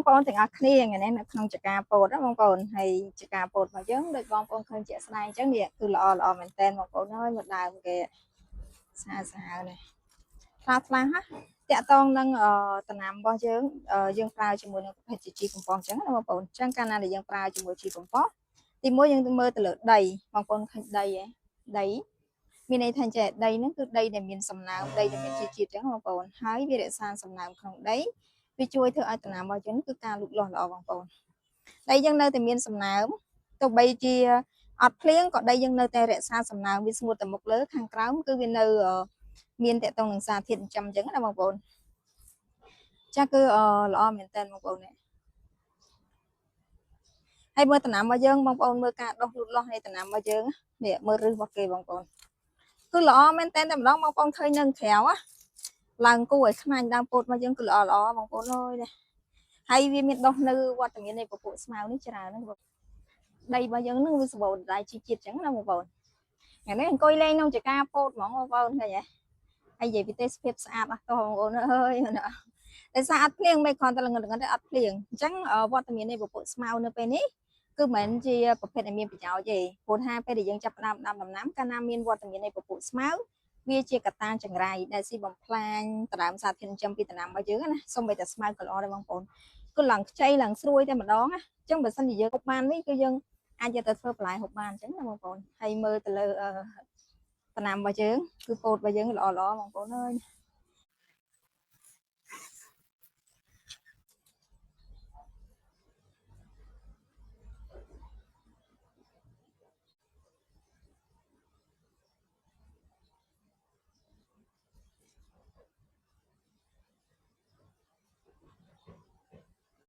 បងប្អូនទាំងអស់គ្នាថ្ងៃនេះនៅក្នុងចការពោតណាបងប្អូនហើយចការពោតរបស់យើងដូចបងប្អូនឃើញជាក់ស្ដែងអញ្ចឹងនេះគឺល្អល្អមែនតើបងប្អូនអើយមកដើមគេស្អាតស្អាតនេះខ្លះខ្លះណាតាក់តងនឹងតំណាំរបស់យើងយើងប្រើជាមួយនឹងប្រភេទជាជីកំប៉ុស្តអញ្ចឹងណាបងប្អូនអញ្ចឹងកាលណាដែលយើងប្រើជាមួយជីកំប៉ុស្តទីមួយយើងមើលទៅលើដីបងប្អូនឃើញដីហ៎ដីមានន័យថាចេះដីហ្នឹងគឺដីដែលមានសំណើមដីដែលមានជីជាតិអញ្ចឹងបងប្អូនហើយវារក្សាសំណើមក្នុងដីវាជួយធ្វើឲ្យដំណាំរបស់យើងគឺការលូតលាស់ល្អបងប្អូនដីយើងនៅតែមានសំណើមទោះបីជាអត់ភ្លៀងក៏ដីយើងនៅតែរក្សាសំណើមវាស្ងួតតែមុខលើខាងក្រោមគឺវានៅមានតកតងនឹងសារធាតុចិញ្ចឹមអញ្ចឹងណាបងប្អូនចាគឺល្អមែនតើបងប្អូននេះហើយមើលដំណាំរបស់យើងបងប្អូនមើលការដុះលូតលាស់នៃដំណាំរបស់យើងនេះមើលរឹសរបស់គេបងប្អូនគឺល្អមែនតើតែម្ដងបងប្អូនឃើញនៅក្រៅឡើងគួរឲ្យខ្នាញ់ដើមពោតរបស់យើងគឺល្អល្អបងប្អូនអើយនេះហើយវាមានដុះនៅវត្តមាននៃពពួកស្មៅនេះច្រើនហ្នឹងដីរបស់យើងនឹងវាសម្បូរដៃជីជាតិអញ្ចឹងណាបងប្អូនថ្ងៃនេះអង្គុយលេងក្នុងចការពោតហ្មងបងប្អូនឃើញទេហើយនិយាយពីទេសភាពស្អាតអស់តោះបងប្អូនអើយដោយសារអត់ភ្លៀងមិនគ្រាន់តែល្ងឹតល្ងឹតទេអត់ភ្លៀងអញ្ចឹងវត្តមាននៃពពួកស្មៅនៅពេលនេះគឺមិនមែនជាប្រភេទដែលមានប្រយោជន៍ទេព្រោះថាពេលដែលយើងចាប់ផ្ដើមដាំដំណាំកាលណាមានវត្តមាននៃពពួកស្មៅវាជាកត្តាចង្រៃដែលស៊ីបំផ្លាញដដើមសារធាតុចិញ្ចឹមពីដំណាំរបស់យើងណាសូម្បីតែស្មៅក៏ល្អដែរបងប្អូនគឺឡើងខ្ចីឡើងស្រួយតែម្ដងណាអញ្ចឹងបើសិនជាយើងហូបបាននេះគឺយើងអាចយកទៅធ្វើបន្លែហូបបានអញ្ចឹងណាបងប្អូនហើយមើលទៅលើដំណាំរបស់យើងគឺពោតរបស់យើងល្អល្អបងប្អូនអើយ។